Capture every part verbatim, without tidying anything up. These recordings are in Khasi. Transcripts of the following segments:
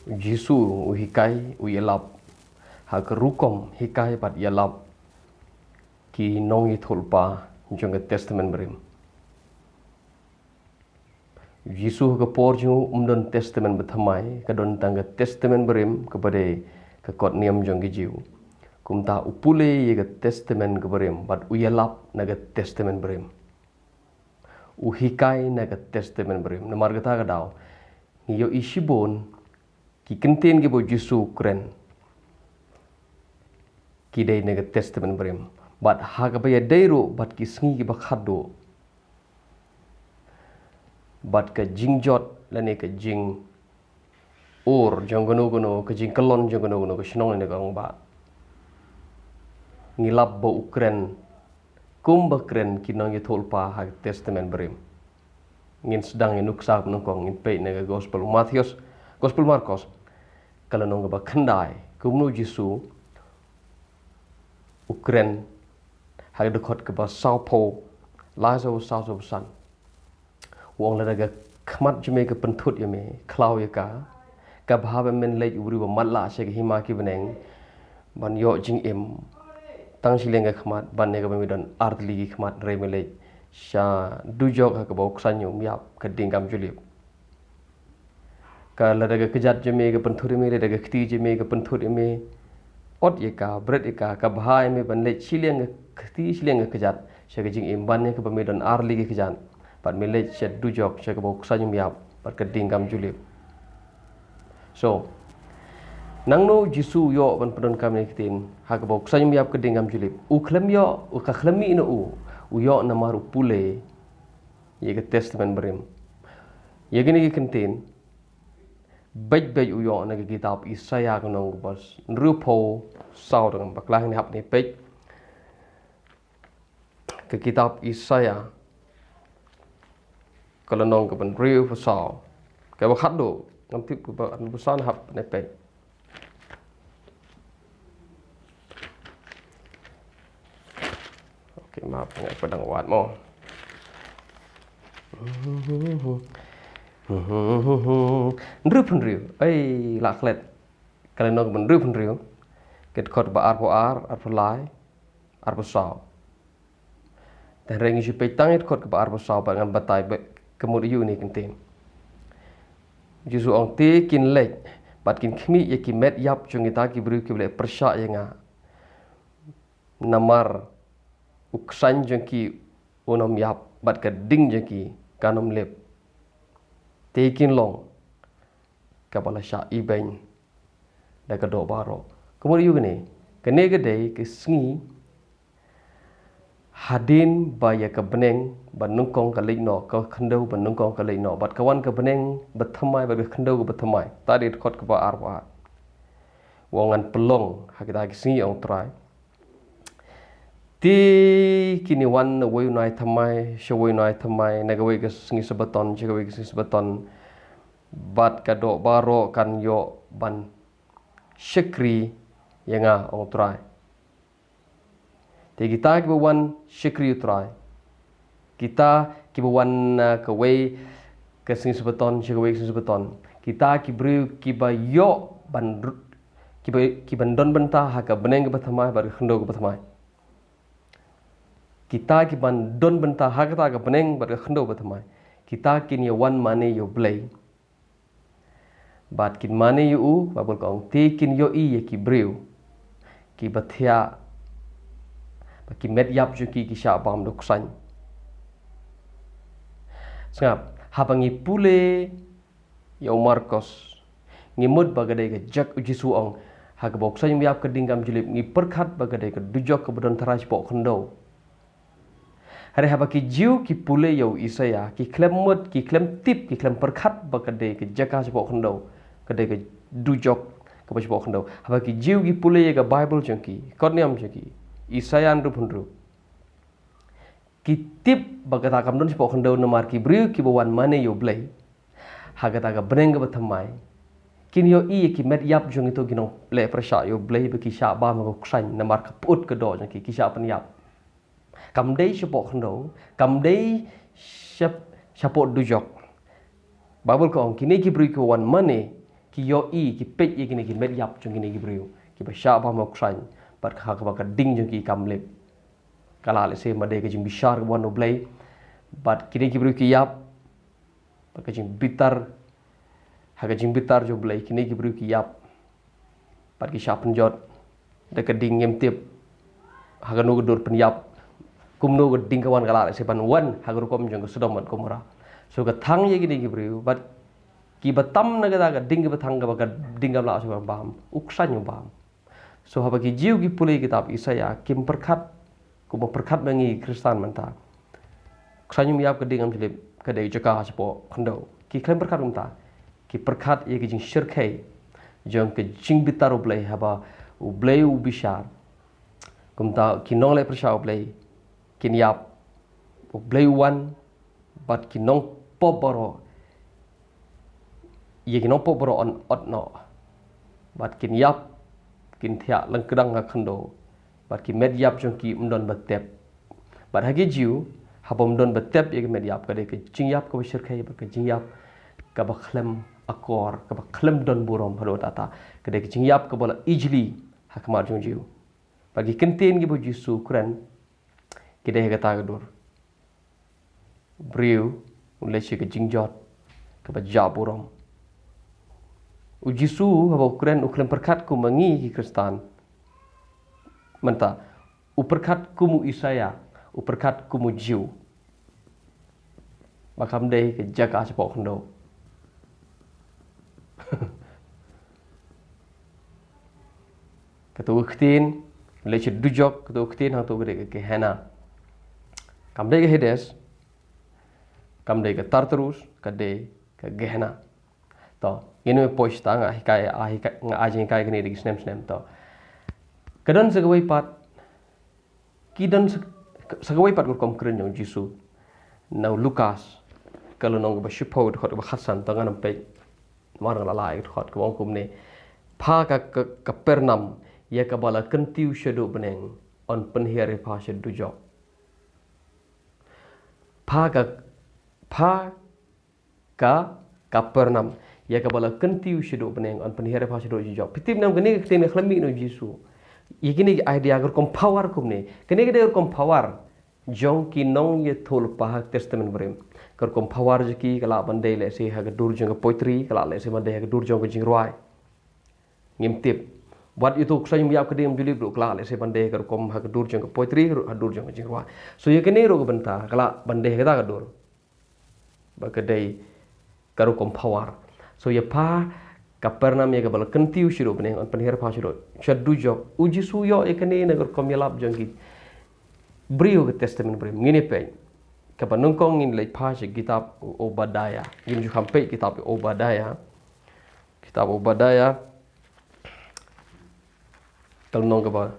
Jisu u hikai, u ïalap ha ka rukom hikai bad ïalap ki nongïathuhlypa jong ka Testament Barim. Jisu ha ka por jong u um don Testament Bathymmai, ka don tang ka Testament Barim kaba dei ka kot niam jong ki Jiw. Kumta u pule ïa ka Testament ka Barim bad u ïalap na ka Testament Barim. U hikai na ka Testament Barim. Namar kata ka daw ngi ïohi shibun ki kyntien kiba u Jisu u kren ki dei na ka Testament Barim. Bad ha kaba ïadei ruh bad ki sngi kiba khadduh bad ka jingjot lane ka jing ur jong kano kano, ka jingkyllon jong kano kano ka shnong lane ka rangbah, ngi lap ba u kren kumba kren ki nongïathuhlypa ha ka Testament Barim. Ngin sdang ïa nuksa ba nyngkong, ngin peit na ka Gospel u Mathaios, Gospel Markos, ka lynnong kaba khyndai, kumno u Jisu u kren ha ka dkhot kaba sawphew lai, sawphew saw, sawphew san. U ong, lada ka khmat jong me ka pynthut ïa me, khlaw ïa ka. Ka bha ba men leit u briew ba matlah sha ka hima ki bneng ban ïoh jingim. Tang shiliang ka khmat, ban ïa kaba me don ar tylli ki khmat, hynrei me leit sha dujok ha kaba u ksain um ïap, ka dieng kam ju lip. Ka lada ka kjat jong me ka pynthut ïa me, lada ka kti jong me ka pynthut ïa me, ot ïa ka, bret ïa ka, ka bha ïa me ban leit shiliang ka kti, shiliang ka kjat sha ka jingim, ban ïa kaba me don ar tylli ki kjat bad me leit sha dujok sha kaba u ksain um ïap bad ka dieng kam ju lip. So, nangno u Jisu u ïoh ban pyndonkam ïa ka ktien ha kaba u ksain um ïap, ka dieng kam ju lip? U khlem ïoh, u ka khlem mih na u, u ïoh namar u pule ïa ka Testament Barim. Ïa kine ki kyntien beit beit u ïoh na ka kitab Isaïah, ka lynnong kaba hynriewphew saw. Dang bakla ngin hap ne peit ka kitab Isaïah, ka lynnong kaba hynriewphew saw, kaba khadduh, ngam tip kaba hynriewphew saw, hap ne peit. Okay, map nga pa dang wad mo. Hynriewphew hynriew. Ai, la klet. Ka lynnong kaba hynriewphew hynriew, ka dkhot ba arphew ar, arphew lai, arphew saw. Te hynrei ngi shu peit tang ïa ka dkhot kaba arphew saw bad ngan batai beit ka mut aïu kine ki kyntien. Jisu ong, te kin leit bad kin khmih ïa ki met ïap jong kita ki briew kiba leh pyrshah ïa nga. Namar u ksain jong ki un ym ïap bad ka dieng jong ki kan ym lip. Te kin long kaba la shah ibeiñ da ka doh baroh. Ka mut aïu kane? Kane ka dei ka sngi hadien ba ïa ka bneng ba nyngkong ka leit noh, ka khyndew ba nyngkong ka leit noh, bad ka wan ka bneng bathymmai bad ka khyndew ka bathymmai. Te dei dkhot kaba arphew ar. U ong, ngan pynlong ha kita ki sngi, ong Trai, te kin ïa wan na uwei u nai thymmai sha uwei u nai thymmai, na kawei ka sngi Sabbaton sha kawei ka sngi Sabbaton, bad ka doh baroh kan ïoh ban shakri ïa nga, ong Trai. Te kita kiba wan shakri ïa u Trai, kita kiba wan na kawei ka sngi Sabbaton sha kawei ka sngi Sabbaton, kita ki briew kiba ïoh ban ru-, kiba, kiban don bynta ha ka bneng kaba thymmai bad ka khyndew kaba thymmai. Kita kiban don bynta ha kata ka bneng bad ka khyndew ba thymmai, kita kin ïa wan mane ïa u Blei. Bad kin mane ïa u, Baibl ka ong, te kin ïohi ïa ki briew kiba thiah, ba ki met ïap jong ki ki shah bam da u ksain. Sngap, haba ngi pule ïa u Markos, ngi mut ba ka dei ka jaka, u Jisu u ong, ha kaba u ksain um ïap, ka dieng kam ju lip, ngi pyrkhat ba ka dei ka dujok kaba don tharai shapoh khyndew. Hynrei haba ki Jiw ki pule ïa u Isaïah, ki khlem mut, ki khlem tip, ki khlem pyrkhat ba ka dei ka jaka shapoh khyndew, ka dei ka dujok kaba shapoh khyndew. Haba ki Jiw ki pule ïa ka Baibl jong ki, kot niam jong ki, Isaïah hynriewphew hynriew, ki tip ba kata kam don shapoh khyndew namar ki briew kiba wan mane ïa u Blei ha kata ka bneng kaba thymmai kin ïohi ïa ki met ïap jong kito ki nongleh pyrshah ïa u Blei ba ki shah bam ha u ksain namar ka pyut ka doh jong ki, ki shah pynïap. Kam dei shapoh khyndew, kam dei shap-, shapoh dujok. Baibl ka ong, kine ki briew kiba wan mane, ki ïohi, ki peit ïa kine ki met ïap jong kine ki briew kiba shah bam ha u khlaiñ, bad ha kaba ka ding jong ki kam lip. Ka lah lehse ma dei ka jingbishar kaba wan na U Blei, bad kine ki briew ki ïap, bad ka jingbitar, ha ka jingbitar jong U Blei kine ki briew ki ïap, bad ki shah pynjot da ka ding, ngim tip ha kano ka dur pynïap, kumno ka ding ka wan, ka lah lehse ban wan ha ka rukom jong ka Sodom bad Gomorrah. So ka thang ïa kine ki briew, bad kiba tam na kata ka ding kaba thang, kaba ka ding kam lah shuh ban bam, u khlaiñ u bam. So haba ki Jiw ki pule kitab Isaïah, kim pyrkhat kumba pyrkhat ma ngi Khristan mynta. Khlaiñ um ïap, ka ding kam ju lip, ka dei jaka shapoh khyndew. Ki khlem pyrkhat kumta. Ki pyrkhat ïa ka jingshyrkhei jong ka jingbitar U Blei, haba U Blei u bishar, kumta ki nongleh pyrshah U Blei kin ïap. U Blei u wan, bad ki nongpop baroh, ïa ki nongpop baroh yn ot noh, bad kin ïap, kin thiah lyngkdang ha khyndew, bad ki met ïap jong ki ym don ba tep. Bad ha ki Jiw, haba ym don ba tep ïa ki met ïap, ka dei ka jingïap kaba shyrkhei, bad ka jingïap kaba khlem akor, kaba khlem don burom haduh katta. Ka dei ka jingïap kaba la ijli ha khmat jong u Jiw. Bad ki kyntien kiba u Jisu u kren, ki dei ha kata ka dur. Briew u leit sha ka jingjot kaba jah burom. U Jisu haba u kren, u khlem pyrkhat kum ma ngi ki Khristan mynta. U pyrkhat kum u Isaïah, u pyrkhat kum u Jiw. Ba kam dei ka jaka shapoh khyndew. Kato ka ktien leit sha dujok, kato ka ktien hangto ka dei ka Gehenna. Kam dei ka Hades, kam dei ka Tartarus, ka dei ka Gehenna. To, ngin ym poi shata, nga hikai, a hikai, nga ai jinghikai kane da ki snem snem. To, ka don sa kawei pat, ki don sa, sa kawei pat ka rukom kren jong u Jisu. Na u Lukas, ka lynnong kaba shiphew, dkhot kaba khatsan, to ngan ym peit, namar nga la lah ïa ka dkhot, kaba ong kumne: Pha ka, ka, Kapernam, ïa kaba la kyntiew shaduh bneng, yn pynhiar ïa pha sha dujok. Pha ka, pha ka Kapernam, ïa kaba la kyntiew shaduh bneng, yn pynhiar ïa pha sha dujok. Phi tip ne em, kane ka ktien ka khlem mih na u Jisu. Ïa kine ki idea ka rukom power kumne. Kane ka dei ka rukom power jong ki nongïathuhlypa ha Testament Barim. Ka rukom power jong ki ka lah ban dei lehse ha ka dur jong ka poetry, ka lah lehse ban dei ha ka dur jong ka jingrwai. Ngim tip. Wat ïa uto u khlaiñ um ïap, ka ding kam ju lip ruh, ka lah lehse ban dei ha ka rukom, ha ka dur jong ka poetry ruh, ha ka dur jong ka jingrwai. So ïa kane ruh ka bynta ka lah ban dei ha kata ka dur. Ba ka dei ka rukom power. So ïa pha Kapernam, ïa kaba la kyntiew shaduh bneng, yn pynhiar pha sha dujok. U Jisu u ïoh ïa kane na ka rukom ïalap jong ki briew ka Testament Barim. Ngin ïa peit. Kaba nyngkong ngin leit pha sha kitab u Obadiah. Ngin ju kham peit kitab u Obadiah. Kitab Obadiah, ka lynnong kaba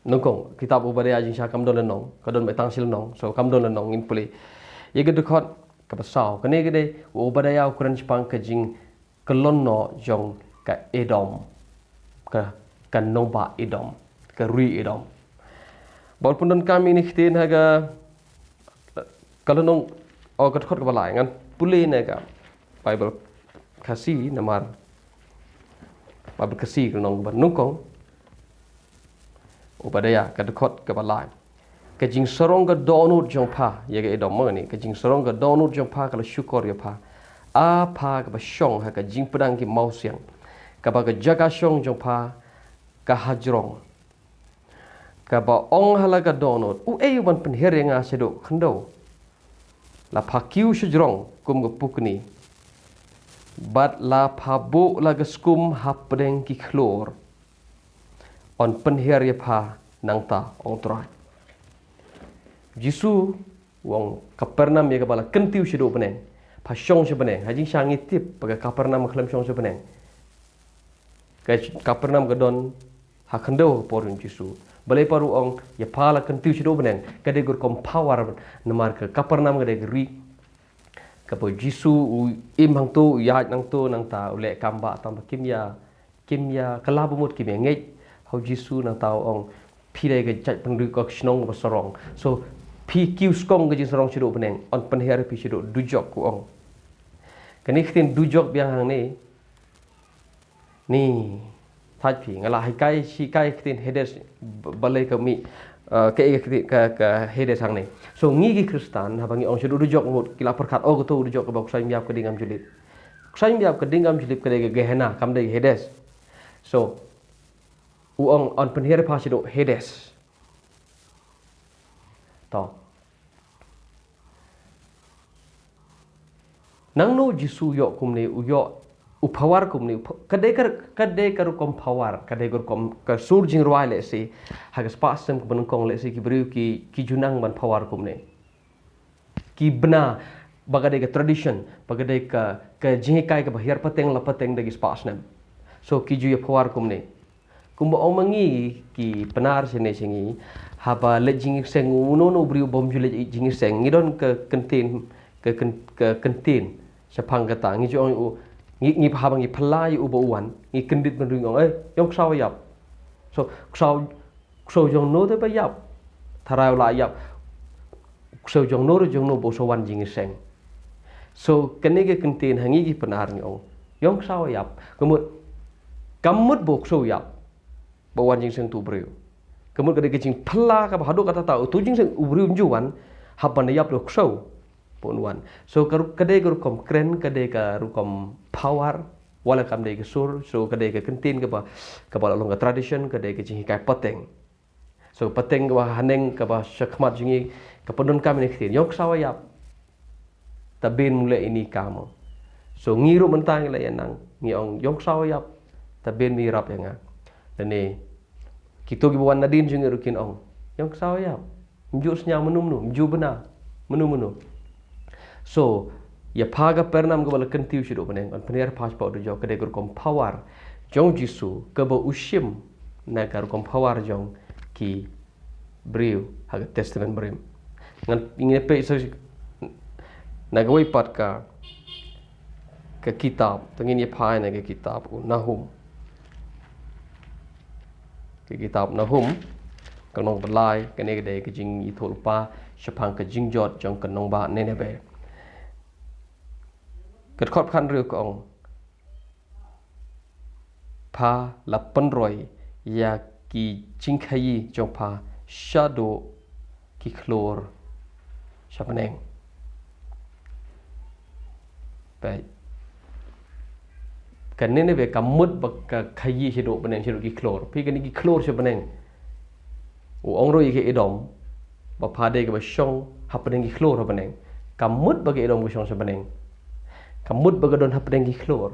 nyngkong. Kitab Obadiah jingshah kam don lynnong, ka don beit tang shi lynnong, so kam don lynnong, ngin pule ïa ka dkhot kaba saw. Kane ka dei u Obadiah u kren shaphang ka jingkyllon noh jong ka Edom, ka, ka nongbah Edom, ka ri Edom. Bad u pyndonkam ïa kine ki ktien ha ka, ka lynnong, o, ka dkhot kaba lai, ngan pule na ka Baibl Khasi namar Baibl Khasi ka lynnong kaba nyngkong. Obadiah, ka dkhot kaba lai. Ka jingsarong ka dohnud jong pha, ïa ka Edom mo kane, ka jingsarong ka dohnud jong pha ka la shukor ïa pha, A pha kaba shong ha ka jingpdiang ki mawsiang, kaba ka jaka shong jong pha ka hajrong. Kaba ong ha la ka dohnud: Uei u ban pynhiar ïa nga shaduh khyndew? La pha kiew shajrong kum ka pukni, bad la pha buh la ka skum hapdeng ki khlur. Yn pynhiar ïa pha nangta, ong Trai. Jisu u ong Kapernam ïa kaba la kyntiew shaduh bneng, pha shong sha bneng. Ha jingshah ngi tip ba ka Kapernam ka khlem shong sha bneng. Ka Kapernam ka don ha khyndew ha ka por jong u Jisu. Balei pat u ong ïa pha la kyntiew shaduh bneng? Ka dei ka rukom power namar ka Kapernam ka dei ka ri kaba u Jisu u im hangto, u ïaid hangto, nangta u leh kam bah tang ba kim ïa, kim ïa kylla bamut, kim ïa ngeit ha u Jisu. Nangta u ong, phi dei ka jaitbynriew, ka shnong kaba sarong. So phi kiew skhem ka jingsarong shaduh bneng, yn pynhiar ïa phi shaduh dujok, u ong. Kane ka ktien dujok biang hangne Ni, thait phi, nga la hikai, hikai ktien Hades, b-, balei ka mih, eh, ka, ka, ka, ka Hades hangne. So, ngi ki Khristan, haba ngi ong shaduh dujok mut, ki la pyrkhat, oh, kato dujok kaba u ksaiñ ïap ka ding kam julip. U ksaiñ ïap ka ding kam julip ka dei ka Gehenna, kam dei Hades. So, u ong yn pynhiar ïa pha shaduh Hades. To. Nangno Jisu u ïoh kumne, u ïoh u power kumne, u po-, ka dei ka, ka dei ka rukom power, ka dei ka rukom ka sur jingrwai lehse, ha ka spah snem kaba nyngkong lehse ki briew ki, ki ju nang ban power kumne. Ki bna, ba ka dei ka tradition, ba ka dei ka, ka jinghikai kaba hiar pateng la pateng da ki spah snem. So ki ju ïa power kumne. Kumba ong ma ngi ki Pnar shane sha ngi, haba leit jingïaseng uno uno u briew bym ju leit jingïaseng, ngi don ka kyntien, ka kyn-, ka kyntien shaphang kata, ngi ju ong u, ngi, ngi haba ngi phylla ïa u ba u wan, ngi kyndit bynriew ngi ong, eh, ïong ksaw ïap. So, ksaw, ksaw jong no te ba ïap. Tharai u la ïap. Ksaw jong no re jong no ba u sa wan jingïaseng. So, kane ka kyntien ha ngi ki Pnar ngi ong, ïong ksaw ïap. Ka mut, ka mut ba u ksaw ïap ba wan jingïaseng tu briew. Ka mut ka dei ka jingphylla kaba haduh katta katta utu jingïaseng u briew un ju wan, haba un ïap da u ksaw ba un wan. So ka ru-, ka dei ka rukom kren, ka dei ka rukom power, wat la kam dei ka sur, so ka dei ka kyntien kaba, kaba la long ka tradition, ka dei ka jinghikai pateng. So pateng kaba haneng kaba shakhmat jong ngi, ka pyndonkam ïa kane ka ktien, ïong ksaw ïap. Tang ban mlien ïa kane ka mo. So ngi ruh mynta ngi la ïa nang, ngi ong ïong ksaw ïap. Tang ban ïarap ïa nga. Lane kito kiba wan nadien jong ngi ruh kin ong, ïong ksaw ïap. Ym ju sñiaw mynno mynno, ym ju bna mynno mynno. So ïa pha ka Pyrnam kaba la kyntiew shaduh bneng, yn pynhiar ïa pha shapoh dujok, ka dei ka rukom power jong Jisu kaba u shim na ka rukom power jong ki briew ha ka Testament Barim. Ngan, ngin peit sa na kawei pat ka, ka kitab, te ngin ïa phai na ka kitab u Nahum. Ka kitab Nahum, ka lynnong ba lai, kane ka dei ka jingïathuhlypa shaphang ka jingjot jong ka nongbah Nineveh. Ka dkhot khathynriew ka ong, pha la pynroi ïa ki jingkhaïi jong pha shaduh ki khlur sha bneng. Peit. Ka Nineveh ka mut ba ka khaïi shaduh bneng, shaduh ki khlur. Phi, kane ki khlur sha bneng. U ong ruh ïa ka Edom ba pha dei kaba shong hapdeng ki khlur ha bneng. Ka mut ba ka Edom ka shong sha bneng. Ka mut ba ka don hapdeng ki khlur.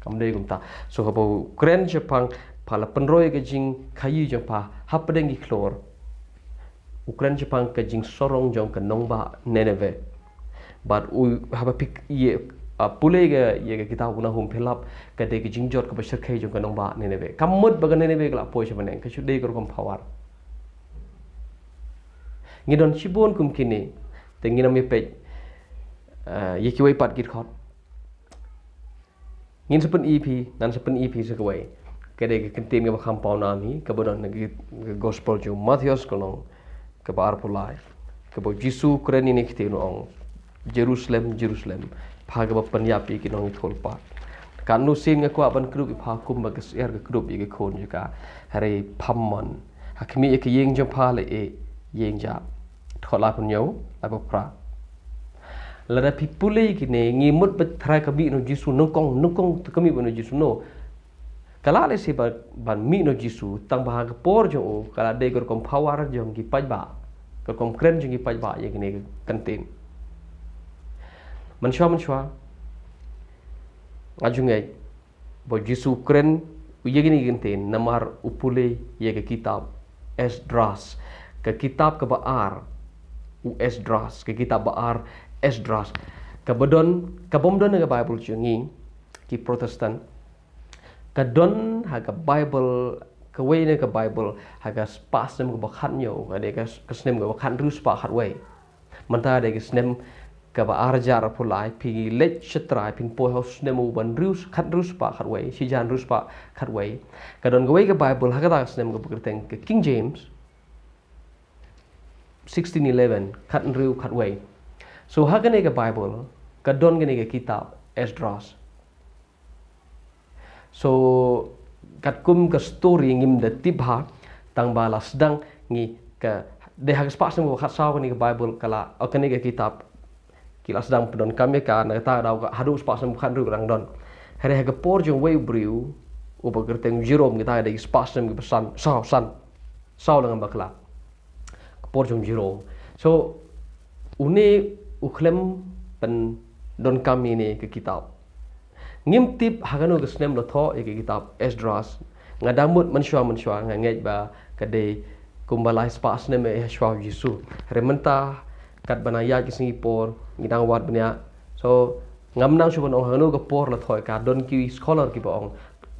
Kam dei kumta. So haba u kren shaphang pha la pynroi ka jingkhaïi jong pha hapdeng ki khlur, u kren shaphang ka jingsarong jong ka nongbah Nineveh. Bad u, haba phi ïa, ah, pule ïa ka, ïa ka kitab u Nahum phi lap ka dei ka jingjot kaba shyrkhei jong ka nongbah Nineveh. Ka mut ba ka Nineveh ka la poi sha bneng, ka shu dei ka rukom power. Ngi don shibun kum kine, te ngin ym ïa peit, ah, ïa kiwei pat ki dkhot. Ngin sa pyni ïa phi, ngan sa pyni ïa phi sa kawei. Ka dei ka kyntien kaba kham paw nam hi, kaba don ha ka, ka gospel jong u Mathaios ka lynnong kaba arphew lai. Kaba u Jisu u kren ïa kane ka ktien u ong, Jerusalem, Jerusalem, pha kaba pynïap ïa ki nongïathuhlypa. Katno sien nga kwah ban kdup ïa pha kumba ka syiar ka kdup ïa ka khun jong ka. Hynrei pham mon. Ha khmih ïa ka ïing jong pha la ïeh ïing jah. Dkhot laiphew hynñiew, laiphew phra. Lada phi pule ïa kine, ngi mut ba tharai ka mih na u Jisu nyngkong, nyngkong te ka mih ba na u Jisu, no. Ka lah lehse ba, ban mih na u Jisu, tang ba ha ka por jong u, ka la dei ka rukom power jong ki paidbah. Ka rukom kren jong ki paidbah ïa kine ki kyntien. Mynshuwa, mynshuwa, nga ju ngeit ba u Jisu u kren ïa kine ki kyntien namar u pule ïa ka kitab Esdras. Ka kitab kaba ar u Esdras, ka kitab ba ar Esdras. Kaba don, ka bym don ha ka Baibl jong ngi ki Protestant. Ka don ha ka Baibl, kawei na ka Baibl, ha ka spah snem kaba khathynñiew, ka dei ka, ka snem kaba khathynriew spah khatwei. Mynta dei ka snem kaba ar hajar arphew lai, phi leit sha trai, phin poi ha u snem uba hynriew, khathynriew spah khatwei, shi hajar hynriew spah khatwei. Ka don kawei ka Baibl, ha kata ka snem kaba kyrteng ka King James, sixteen eleven, khathynriew khatwei. So, ha kane ka Baibl, ka don kane ka kitab Esdras. So katkum ka story ngim da tip ha, tang ba la sdang ngi ka dei ha ka spah snem kaba khatsaw kane ka Bible ka la, o kane ka kitab ki la sdang pyndonkam ïa ka, na kata ka daw ka haduh spah snem kaba khathynriew ka dang don. Hynrei ha ka por jong uwei u briew uba kyrteng Jerome, kita ka dei spah snem kaba san, saw, san, saw leng bakla ka por jong Jerome. So une u khlem pyndonkam ïa kane ka kitab. Ngim tip ha kano ka snem la thoh ïa ka kitab Esdras. Nga dang mut mynshuwa mynshuwa nga ngeit ba ka dei kumba lai spah snem ïa shuwa u Jisu. Hynrei mynta katba nang ïaid ki sngi por ngi dang wad bniah. So ngam nang shuh ban ong ha kano ka por la thoh ïa ka. Don ki scholar kiba ong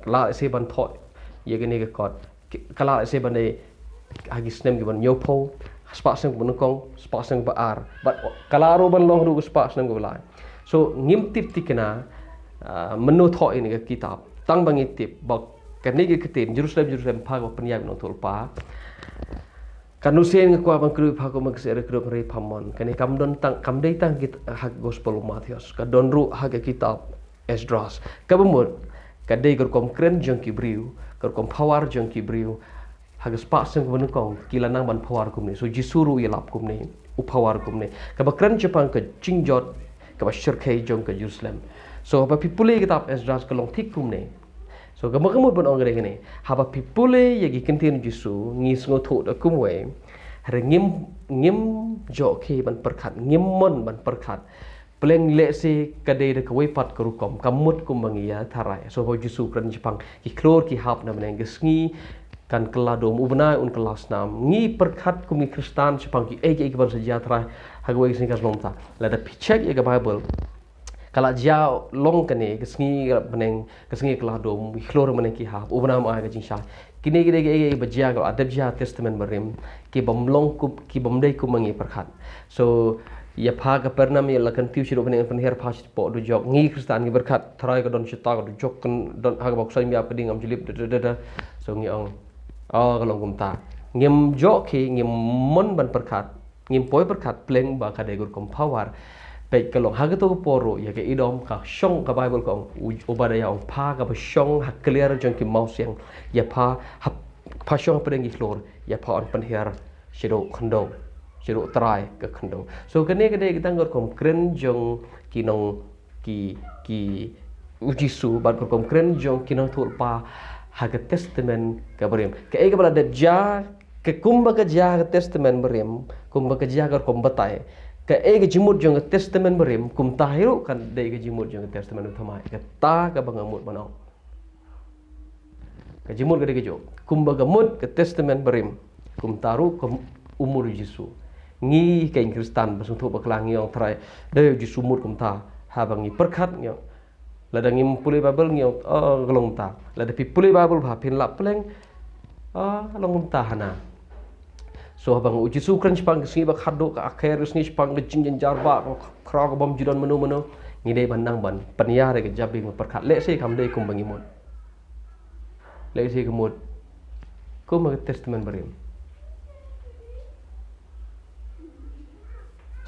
ka la lehse ban thoh ïa kane ka kot, ka la lehse ban dei ha ki snem kiba hynñiewphew, spah snem kaba nyngkong, spah snem kaba ar, bad ka la ruh ban long haduh ka spah snem kaba lai. So ngim tip thikna mynno thoh ïa kane ka kitab, tang ba ngi tip ba kane ka ktien Jerusalem, Jerusalem, pha kaba pynïap ïa u Nongthoh Lypa. Katno sien nga kwah ban kyrpad ïa pha kum ka seri kyrpad ri pha mon. Kane kam don tang, kam dei tang ha ka gospel u Mathaios, ka don ruh ha ka kitab Esdras. Kaba mut ka dei ka rukom kren jong ki briew, ka rukom power jong ki briew. Ha ka spah snem kaba nyngkong ki la nang ban power kumne. So Jisu ruh u ïalap kumne, u power kumne. Kaba kren shaphang ka jingjot kaba shyrkhei jong ka Jerusalem. So haba phi pule kitab Esdras ka long thik kumne. So kaba nga mut ban ong ka dei kane, haba phi pule ïa ki ktien u Jisu ngi sngewthuh da kumwei. Hynrei ngim, ngim jokhi ban pyrkhat, ngim mon ban pyrkhat. Pleng lehse ka dei da kawei pat ka rukom, ka mut kumba ngi ïatharai. So haba u Jisu u kren shaphang ki khlur ki hap na bneng, ka sngi kan kylla dum, u bnai un kylla snam. Ngi pyrkhat kum ki Khristan shaphang kiei kiei kiban sa jia tharai ha kawei ka sngi, ka snam ta. Lada phi check ïa ka Bible, ka la jia long kane ka sngi ka bneng, ka sngi kylla dum, ki khlur bneng ki hap, u bnai um ai ka jingshai. Kine ki dei kiei kiei ba jia, ka la dep jia ha Testament Barim, ki bym long kum, ki bym dei kumba ngi pyrkhat. So ïa pha Kapernaum, ïa la kyntiew shaduh bneng, pynhiar pha shapoh dujok. Ngi Khristan ngi pyrkhat tharai ka don shata ka dujok, kan don ha kaba u Kynrad um ïap ka ding, ngam ju lip, da da da da. So ngi ong, o, ka long kumta. Ngim jokhi, ngim mon ban pyrkhat, ngim poi pyrkhat, pleng ba ka dei ka rukom power. Peit, ka long ha kato ka por ruh ïa ka Edom ka shong, ka Bible ka ong, u, Obadia ong, pha kaba shong ha kliar jong ki mawsiang, ïa pha, ha, pha shong hapdeng ki khlur, ïa pha yn pynhiar shaduh khyndew, shaduh trai ka khyndew. So kane ka dei ka dang ka rukom kren jong ki nong, ki, ki, u Jisu, bad ka rukom kren jong ki Nongthoh Lypa ha ka Testament ka Barim. Kaei kaba la dep jia, ka kumba ka jia ha ka Testament Barim, kumba ka jia ka rukom batai. Kaei ka jingmut jong ka Testament Barim, kumta hi ruh kan dei ka jingmut jong ka Testament Thymmai. Kata kaba nga mut ban ong. Ka jingmut ka dei kajuh. Kumba ka mut ka Testament Barim, kumta ruh ka umur u Jisu. Ngi keiñ Khristan ba sngewthuh bakla ngi ong tharai, dei u Jisu mut kumta. Haba ngi pyrkhat ngi ong, lada ngim pule Bible ngi ong, o, ka long kumta. Lada phi pule Bible bha phin lap, pleng, o, ka long kumta hana. So haba u Jisu u kren shaphang ka sngi ba khatduh, ka akher ka sngi, shaphang ka jingjynjar ba ka khraw ka bym ju don mano mano, ngi dei ban nang ban pynïar ïa ka jabieng ban pyrkhat. Lehse kam dei kumba ngi mut. Lehse ka mut kumba ka Testament Barim.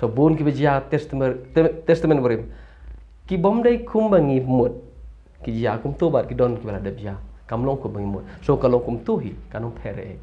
So bun kiba jia ha Testament, Te-, Testament Barim, ki bym dei kumba ngi mut. Ki jia kumto bad ki don kiba la dep jia. Kam long kumba ngi mut. So ka long kumto hi, kan ym pher ei.